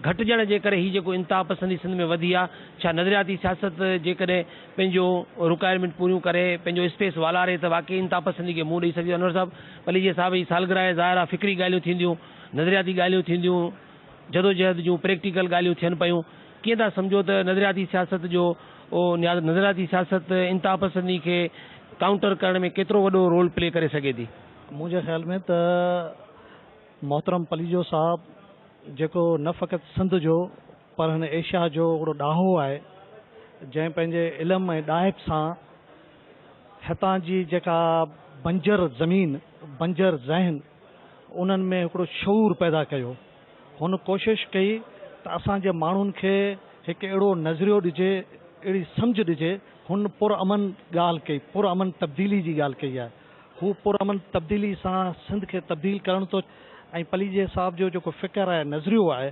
گهٽجڻ جي ڪري هي جيڪو انتها پسندي سنڌ ۾ وڌي آ، ڇا نظرياتي سياست جيڪڏهن پنهنجو رڪوائرمينٽ پوريون ڪري پنهنجو اسپيس والاري ته واقعي انتها پسندي کي منهن ڏئي سگهجي ٿو. انور صاحب پليجي صاحب جي سالگرهه آهي ظاهر آهي فڪري ڳالهيون ٿينديون نظرياتي ڳالهيون ٿينديون جدوجهد جون پريڪٽيڪل ڳالهيون ٿين پيون ڪيئن ٿا سمجهو ته نظرياتي سياست جو نظرياتي سياست انتها پسندي کي ڪائونٽر ڪرڻ ۾ ڪيترو وڏو رول پلي ڪري سگهي ٿي؟ منهنجي خيال ۾ ته محترم پليجو صاحب جيڪو نه فقط سنڌ جو پر هن ايشيا جو هڪڙو ڏاهو آهي، جنهن پنهنجي علم ۽ ڏاهپ سان هتان جي جيڪا بنجر زمين، بنجر ذهن، انهن ۾ هڪڙو شعور پيدا ڪيو. هن ڪوشش ڪئي ته اسان جي ماڻهن کي هڪ اهڙو نظريو ڏجي، اهڙي سمجهه ڏجي. هن پرامن ڳالهه ڪئي، پرامن تبديلي جي ڳالهه ڪئي آهي. هو پرامن تبديلي سان سنڌ کي تبديل ڪرڻ ٿو ۽ پليجي صاحب جو جيڪو فڪر آهي، نظريو آهي،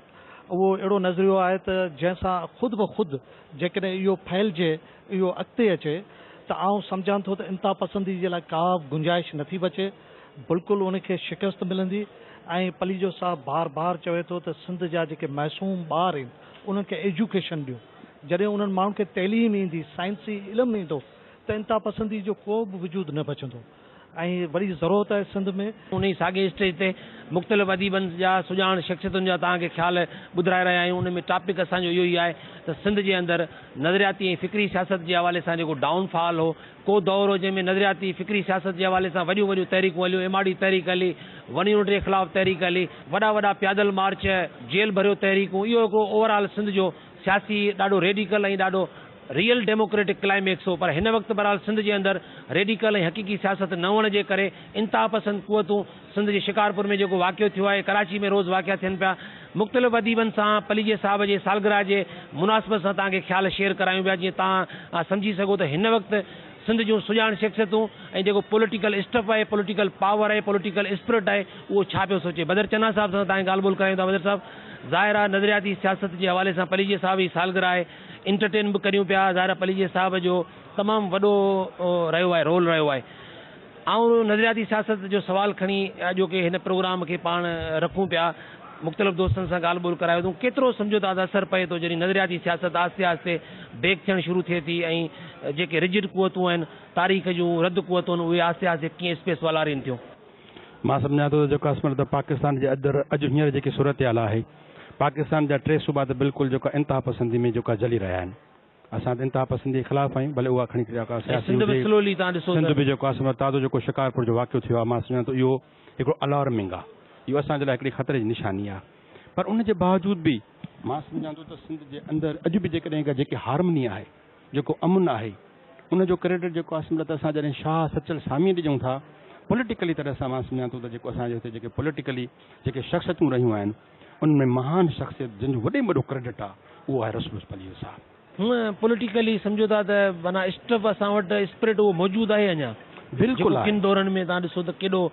اهو اهڙو نظريو آهي ته جنهن سان خود بخود جيڪڏهن اهو ڦهلجي، اهو اڳتي اچي ته آئون سمجهان ٿو ته انتها پسندي جي لاء ڪا به گنجائش نٿي بچي، بلڪل ان کي شڪست ملندي ۽ پليجو صاحب بار بار چوي ٿو ته سنڌ جا جيڪي معصوم ٻار آهن انهن کي ايجوڪيشن ڏيون، جڏهن انهن ماڻهن کي تعليم ايندي، سائنسي علم ايندو ته انتها پسندي جو ڪو به وجود نه بچندو ۽ وڏي ضرورت آهي سنڌ ۾. انهي ساڳئي اسٽيج تي مختلف اديبن جا سڄاڻ شخصيتن جا توهان کي خيال ٻڌرائي رهيا آهيون ان ۾ ٽاپڪ اسان جو اهو ئي آهي ته سنڌ جي اندر نظرياتي ۽ فڪري سياست جي حوالي سان جيڪو ڊائون فال هو ڪو دور هو جنهن ۾ نظرياتي فڪري سياست جي حوالي سان وڏيون وڏيون تحريڪون هليون ايم آر ڊي تحريڪ هلي ون يونٽ جي خلاف تحريڪ هلي وڏا وڏا پيادل مارچ جيل ڀريو تحريڪون اهو هڪڙو اوور آل سنڌ جو سياسي ڏاڍو ريڊيڪل ۽ ڏاڍو ريئل ڊيموڪريٽڪ ڪلائميڪس هو پر هن وقت بهرحال سنڌ جي اندر ريڊيڪل ۽ حقيقي سياست نه هئڻ جي ڪري انتها پسند قوتون سنڌ جي شڪارپور ۾ جيڪو واقعو ٿيو آهي ڪراچي ۾ روز واقعا ٿين پيا مختلف اديبن سان پليجي صاحب جي سالگرهه جي مناسبت سان توهان کي خيال شيئر ڪرايون پيا جيئن توهان سمجهي سگهو ته هن وقت سنڌ جون سڄاڻ شخصيتون ۽ جيڪو پوليٽيڪل اسٽف آهي، پوليٽيڪل پاور آهي، پوليٽيڪل اسپرٽ آهي، اهو ڇا پيو سوچي؟ بدر چنا صاحب سان توهان کي ڳالهه ٻولهه ڪرايون ٿا. بدر صاحب، ظاهر آهي نظرياتي سياست جي حوالي سان پليجي صاحب جي سالگرهه آهي، انٽرٽين به ڪريون پيا، ظاهر آهي پليجي صاحب جو تمام وڏو رهيو آهي، رول رهيو آهي. آئون نظرياتي سياست جو سوال کڻي اڄوڪي هن پروگرام کي پاڻ رکون پيا. مختلف دوستن سان ڳالهه ٻولهه ڪرايو اٿئون. ڪيترو سمجهو ٿا ته اثر پئي ٿو جڏهن نظرياتي سياست آهستي آهستي بيڪ ٿيڻ شروع ٿئي ٿي ۽ جيڪي رجڊ قوتون آهن، تاريخ جون رد قوتون آهن، اهي آهستي آهستي ڪيئن اسپيس والارين ٿيون. مان سمجهان ٿو ته جيڪو آهي ته پاڪستان جي اندر اڄ هينئر جيڪي صورتحال آهي، پاڪستان جا ٽي صوبا ته بلڪل جيڪو آهي انتها پسندي ۾ جيڪو آهي جلي رهيا آهن. اسان ته انتها پسندي جي خلاف آهيون ڀلي اها کڻي جيڪا ۽ سياسي سنڌ به هجي. سلولي تان ڏسو سنڌ ته. به جيڪو آهي تازو جيڪو شڪارپور جو واقعو ٿيو آهي مان سمجهان ٿو اهو هڪڙو الارمنگ آهي. اهو اسان جي لاء هڪڙي خطري جي نشاني آهي. پر ان جي باوجود به مان سمجهان ٿو ته سنڌ جي اندر اڄ به جيڪڏهن ڪا جيڪي هارمني آهي جيڪو امن آهي ان جو ڪريڊٽ جيڪو آهي سمجهه ته اسان جڏهن شاهه سچل ساميء ڏي ڏيون ٿا پوليٽيڪلي طرح سان مان سمجهان ٿو ته جيڪو اسان جي هتي جيڪي پوليٽيڪلي جيڪي شخصيتون رهيون آهن ان ۾ مهان شخصيت جنهن جو وڏي ۾ وڏو ڪريڊٽ آهي اهو آهي رسول بخش پليجو صاحب. هونء پوليٽيڪلي سمجهو ٿا ته معنيٰ اسٽف اسان وٽ اسپرٽ اهو موجود آهي اڃا بلڪل جيڪو آهي. ڪن دورن ۾ توهان ڏسو ته ڪيڏو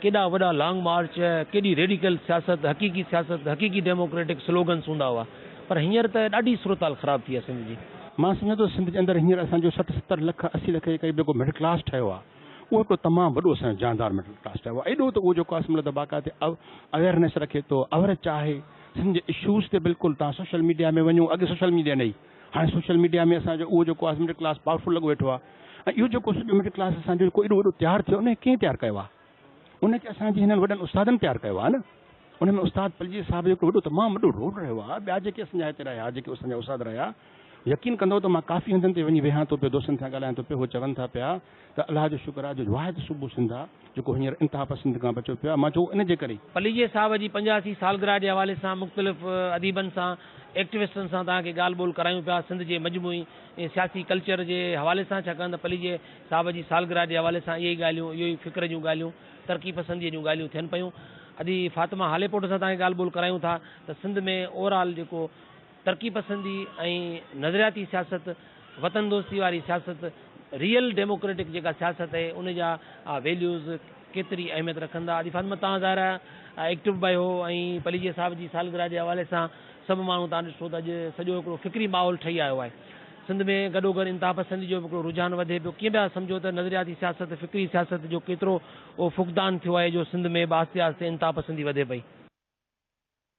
ڪيڏا وڏا لانگ مارچ ڪيڏي ريڊيڪل سياست حقيقي سياست حقيقي ڊيموڪريٽڪ سلوگنس هوندا هئا پر هينئر ته ڏاڍي صورتحال خراب ٿي آهي سنڌ جي. مان سمجهان ٿو سنڌ جي اندر هينئر اسان جو 60 70 لک 80 لک جي قريب جيڪو مڊل ڪلاس ٺهيو آهي. اهو هڪڙو تمام وڏو اسان جو جاندار مڊل ڪلاس ٺهيو آهي. ايڏو ته اهو جيڪو آهي مطلب ته باقاعدي اويئرنيس رکي ٿو، اورچ آهي سنڌ جي اشوز تي بلڪل توهان سوشل ميڊيا ۾ وڃو اڳي سوشل ميڊيا نه هئي هاڻي سوشل ميڊيا ۾ اسان جو اهو جيڪو آهي مڊل ڪلاس پاورفل لڳو ويٺو آهي ۽ اهو جيڪو سڄو مڊل ڪلاس اسان جو جيڪو ايڏو وڏو تيار ٿيو ان کي ڪنهن تيار ڪيو آهي؟ ان کي اسان جي هنن وڏن استادن تيار ڪيو آهي نه. ان ۾ استاد پلجي صاحب جو هڪڙو وڏو تمام وڏو رول رهيو آهي. ٻيا جيڪي اسان جا هتي رهيا جيڪي اسان جا استاد رهيا يقين ڪندؤ ته مان ڪافي هنڌن تي وڃي ويهان ٿو پيو دوستن سان ڳالهايان ٿو پيو هو چون ٿا پيا ته الله جو شڪر آهي جو واحد صوبو سنڌ آهي جيڪو هينئر انتها پسند کان بچيو پيو آهي مان چيو ان جي ڪري پليجي صاحب جي 85 سالگرهه جي حوالي سان مختلف اديبن سان ايڪٽوسٽن سان توهان کي ڳالهه ٻولهه ڪرايون پيا سنڌ جي مجموعي سياسي ڪلچر جي حوالي سان ڇاڪاڻ ته پليجي صاحب جي سالگرهه جي حوالي سان اهي ئي ڳالهيون اهو ئي فڪر جون ڳالهيون ترقي پسنديء جون ڳالهيون ٿين پيون. ادي فاطمه هاليپوٽو سان توهان کي ڳالهه ٻولهه ڪرايون ٿا ته سنڌ ۾ اوور آل جيڪو ترقي پسندي ۽ نظرياتي سياست، وطن دوستي واري سياست، ريئل ڊيموڪريٽڪ جيڪا سياست اهي ان جا ويليوز ڪيتري اهميت رکن ٿا. ادي فاطمه توهان ظاهر آهي ايڪٽو به آهيو ۽ پليجي صاحب جي سالگرهه جي حوالي سان سڀ ماڻهو توهان ڏٺو ته اڄ سڄو هڪڙو فڪري ماحول ٺهي آيو آهي. سنڌ ۾ گڏوگڏ انتهاپسندي جو به هڪڙو رجحان وڌي پيو. ڪيئن پيا سمجهو ته نظرياتي سياست، فڪري سياست جو ڪيترو اهو فقدان ٿيو آهي جو سنڌ ۾ به آهستي آهستي انتهاپسندي وڌي پئي.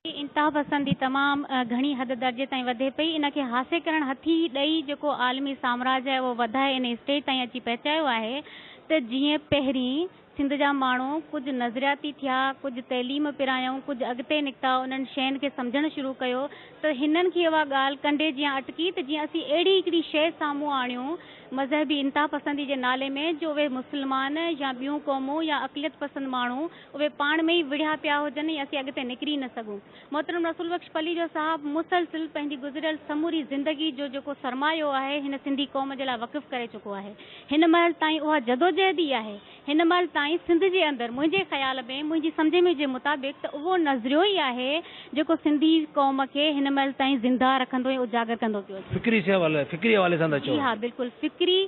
انتهاپسندي تمام گهڻي حد درجي تائين وڌي پئي. ان کي حاصل ڪرڻ هٿي ڏئي جيڪو عالمي سامراج آهي اهو وڌائي ان اسٽيج تائين اچي پهچايو آهي ته جيئن پهرين سنڌ جا ماڻهو ڪجهه نظرياتي ٿيا، ڪجهه تعليم پرايائون، ڪجهه اڳتي نڪتا، انهن شين کي سمجهڻ شروع ڪيو ته هنن کي اها ڳالهه ڪنڊي جيان اٽڪي ته جيئن اسين اهڙي هڪڙي شيء سامهون آڻيون مذهبي انتهاپسندي جي نالي ۾ جو اهي مسلمان يا ٻيون قومون يا اقليت پسند ماڻهو اهي پاڻ ۾ ئي وڙهيا پيا هجن ۽ اسين اڳتي نڪري نه سگهون. محترم رسول بخش پليجو صاحب مسلسل پنهنجي گذريل سموري زندگي جو جيڪو سرمايو آهي هن سنڌي قوم جي لاء وقف ڪري چڪو آهي. هن مهل تائين اها جدوجهد ئي آهي هن مهل تائين سنڌ جي اندر منهنجي خيال ۾ منهنجي سمجهه ۾ جي مطابق ته اهو نظريو ئي آهي جيڪو سنڌي قوم کي هن مهل تائين زنده رکندو ۽ اجاگر ڪندو پيو اچي. فڪري حوالي فڪري حوالي سان ٿا چئو. جي ها بلڪل فڪري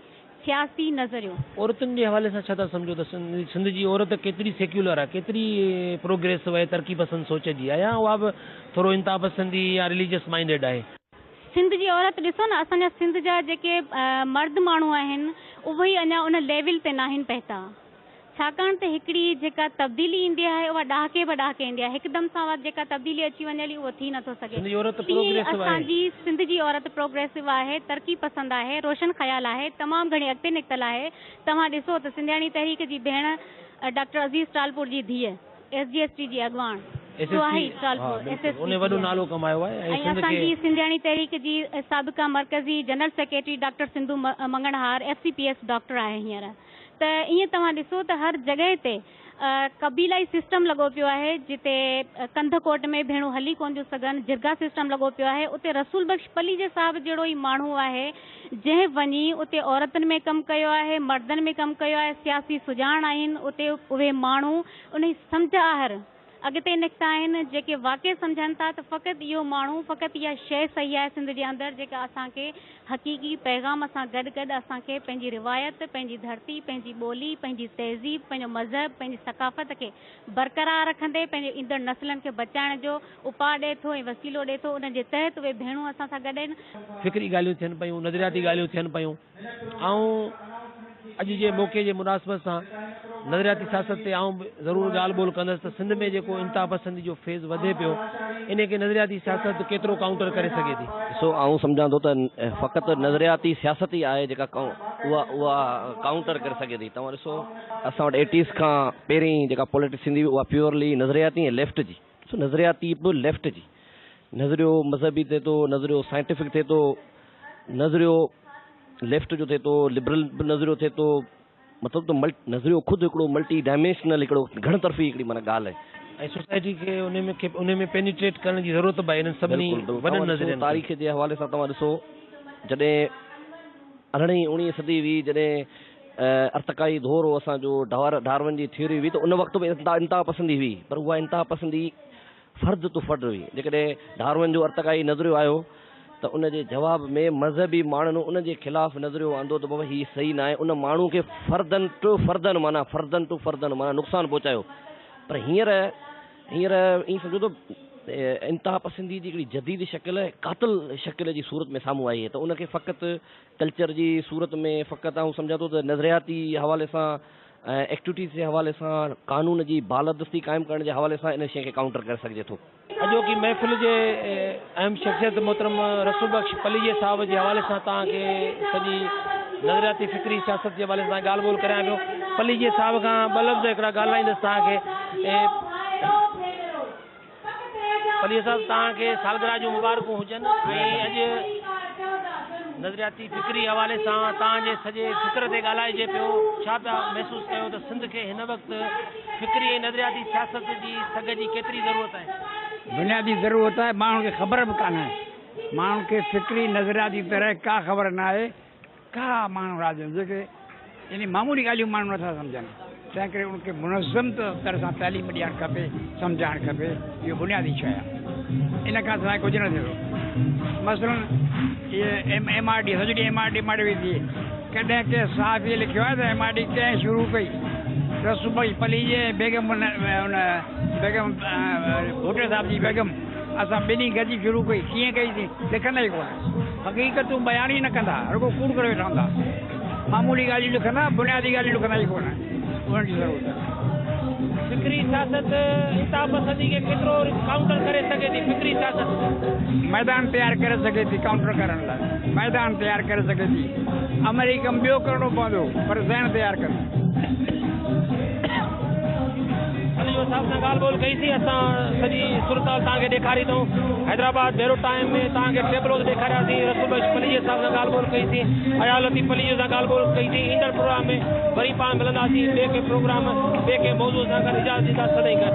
سياسي نظريو. عورتن جي حوالي سان ڇا ٿا سمجهو ته سنڌ جي عورت ڪيتري سيڪيولر آهي ڪيتري پروگريسو آهي ترقي پسند سوچ جي آهي يا اها به ٿورو انتها پسندي يا رليجس مائنڊيڊ آهي. سنڌ جي عورت ڏسو نه اسان جا سنڌ جا جيڪي مرد ماڻهو آهن اهي ئي اڃا ان ليول تي ناهن پهتا ڇاڪاڻ ته هڪڙي جيڪا تبديلي ايندي آهي اها ڏهاڪي به ڏهاڪي ايندي آهي هڪدم سان اها جيڪا تبديلي اچي وڃي هلي اهو ٿي نٿو سگهي سنڌ جي عورت تيئن ئي پروگريسو آهي. اسان جي سنڌ جي عورت پروگريسو آهي ترقي پسند آهي روشن خيال آهي تمام گهڻي اڳتي نڪتل آهي توهان ڏسو ته سنڌياڻي تحريڪ جي ڀيڻ ڊاڪٽر عزيز ٽالپور جي ڌيء ايس جي ايس ٽي جي اڳواڻ ايس ايس سهائي ٽي ها ٽالپور ايس بلڪل ايس ان ٽي وڏو ٿي آهي نالو ڪمايو آهي ۽ ۽ سنڌ اسان کي جي سنڌياڻي تحريڪ جي سابقه مرڪزي general secretary doctor Sindhu Manganhar F C P S doctor آهي هينئر ته ائين توهان ڏسو ته هر جڳهه تي قبيلائي سسٽم لڳو پيو آهي جتي ڪنڌڪوٽ ۾ ڀيڻون هلي ڪونه ٿيون سگهن جرگا سسٽم لڳو پيو آهي اتي رسول بخش پليجي صاحب جهڙو ئي ماڻهو آهي جنهن وڃي اتي عورتن ۾ ڪم ڪيو آهي، مردن ۾ ڪم ڪيو آهي، سياسي سڄاڻ آهن، اتي اهي ماڻهو انهي سمجهه آهر اڳتي نڪتا آهن، جيڪي واقعي سمجهن ٿا ته فقط اهو ماڻهو، فقط اها شيء صحيح آهي سنڌ جي اندر جيڪا اسان کي حقيقي پيغام سان گڏ گڏ اسان کي پنهنجي روايت، پنهنجي ڌرتي، پنهنجي ٻولي، پنهنجي تهذيب، پنهنجو مذهب، پنهنجي ثقافت کي برقرار رکندي پنهنجي ايندڙ نسلن کي بچائڻ جو اپاء ڏئي ٿو ۽ وسيلو ڏئي ٿو، ان جي تحت اهي ڀيڻون اسان سان گڏ آهن. فڪري ڳالهيون ٿين پيون، نظرياتي ڳالهيون ٿين پيون. آئون اڄ جي موقعي جي مناسبت سان نظرياتي سياست تي آئون به ضرور ڳالهه ٻولهه ڪندس ته سنڌ ۾ جيڪو انتهاپسندي جو فيز وڌي پيو انهي کي نظرياتي سياست ڪيترو ڪائونٽر ڪري سگهي ٿي. ڏسو آئون سمجهان ٿو ته فقط نظرياتي سياست ئي آهي جيڪا اها اها ڪائونٽر ڪري سگهي ٿي. توهان ڏسو اسان وٽ ايٽيز کان پهرين جيڪا پوليٽڪس ٿيندي هئي اها پيورلي نظرياتي ۽ ليفٽ جي. ڏسو نظرياتي به ليفٽ جي. نظريو مذهبي ٿئي ٿو، نظريو سائنٽيفڪ ٿئي ٿو، نظريو ليفٽ جو ٿئي ٿو، لبرل به نظريو ٿئي ٿو. مطلب ته نظريو خود هڪڙو ملٽي ڊائمينشنل هڪڙو گهڻ طرفي هڪڙي معنيٰ ڳالهه آهي. ۽ سوسائٽي کي انهي ۾ کي انهي ۾ پينيٽريٽ ڪرڻ جي ضرورت به آهي انهن سڀني بلڪل بلڪل وڏن توهان ڏسو نظرين کي. تاريخ جي حوالي سان توهان ڏسو جڏهن ارڙهين اوڻيهين صدي هئي جڏهن ارتقائي دور هو اسان جو ڊارون جي ٿيوري هئي ته ان وقت به انتها پسندي هئي پر اها انتها پسندي فرد تو فرد هئي جيڪڏهن ڊارون جو ارتقائي نظريو آيو ته ان جي جواب ۾ مذهبي ماڻهن ان جي خلاف نظريو آندو ته بابا هي صحيح ناهي ان ماڻهو کي فردن ٽو فردن معنيٰ فردن ٽو فردن معنيٰ نقصان پهچايو پر هينئر هينئر ائين سمجهو ته انتها پسندي جي هڪڙي جديد شڪل قاتل شڪل جي صورت ۾ سامهون آئي آهي ته ان کي فقط ڪلچر جي صورت ۾ فقط آئون سمجهان ٿو ته نظرياتي حوالي سان ۽ ايڪٽيوٽيز جي حوالي سان قانون جي بالادستي قائم ڪرڻ جي حوالي سان ان شيء کي ڪائونٽر ڪري سگهجي ٿو. اڄوڪي محفل جي اهم شخصيت محترم رسول بخش پليجي صاحب جي حوالي سان توهان کي سڄي نظرياتي فڪري سياست جي حوالي سان ڳالهه ٻولهه ڪريان پيو. پليجي صاحب کان ٻه لفظ هڪڙا ڳالهائيندس توهان کي. پليجي صاحب توهان کي سالگرهه جون مبارڪون هجن ۽ اڄ نظرياتي فڪري حوالي سان توهان جي سڄي فڪر تي ڳالهائجي پيو ڇا پيا محسوس ڪيو ته سنڌ کي هن وقت فڪري ۽ نظرياتي سياست جي سگهه جي ڪيتري ضرورت آهي؟ بنيادي ضرورت آهي، ماڻهن کي خبر به ڪانه آهي. ماڻهن کي فڪري نظرياتي طرح ڪا خبر نه آهي. ڪا ماڻهو راڄ جيڪي يعني معمولي ڳالهيون ماڻهو نٿا سمجهن، تنهن ڪري ان کي منظم طرح سان تعليم ڏيڻ کپي، سمجهائڻ کپي، اهو بنيادي شيء آهي. ان کان سواء ڪجهه نه ٿيندو. مثلاً اهي ايم آر ڊي سڄو ڏينهن ايم آر ڊي مڙي ويندي. ڪڏهن ڪنهن صحافيء لکيو آهي ته ايم آر ڊي ڪنهن شروع ڪئي؟ رسول بخش پليجي ۽ بيگم ان بيگم ڀٽي صاحب جي بيگم اسان ٻنهي گڏجي شروع ڪئي. ڪيئن ڪئي سين؟ لکندا ئي ڪونه. حقيقتون بيان ئي نه ڪندا، رڳو ڪوڙ ڪري ويٺا هوندا. معمولي ڳالهيون لکندا، بنيادي ڳالهيون لکندا ئي ڪونه. انهن جي ضرورت آهي. فڪري سياست انتها پسندي کي ڪيترو ڪائونٽر ڪري سگهي ٿي؟ فڪري سياست. ميدان تيار ڪري سگهي ٿي ڪائونٽر ڪرڻ لاء ميدان تيار ڪري سگهي ٿي. عملي ڪم ٻيو ڪرڻو پوندو پر ذهن تيار ڪرڻو. علي صاحب سان ڳالهه ٻولهه ڪئي سين اسان سڄي صورتحال توهان کي ڏيکاري اٿئون حيدرآباد بيرو ٽائيم ۾ توهان کي ٽيبلوز ڏيکارياسين رسول بخش پليجي صاحب سان ڳالهه ٻولهه ڪئي سين اياز لطيف پليجي سان ڳالهه ٻولهه ڪئي سين ايندڙ پروگرام ۾ وري پاڻ ملنداسين ٻئي ڪنهن پروگرام ٻئي ڪنهن موضوع سان گڏ اجازت ڏيندا سدائين گڏ.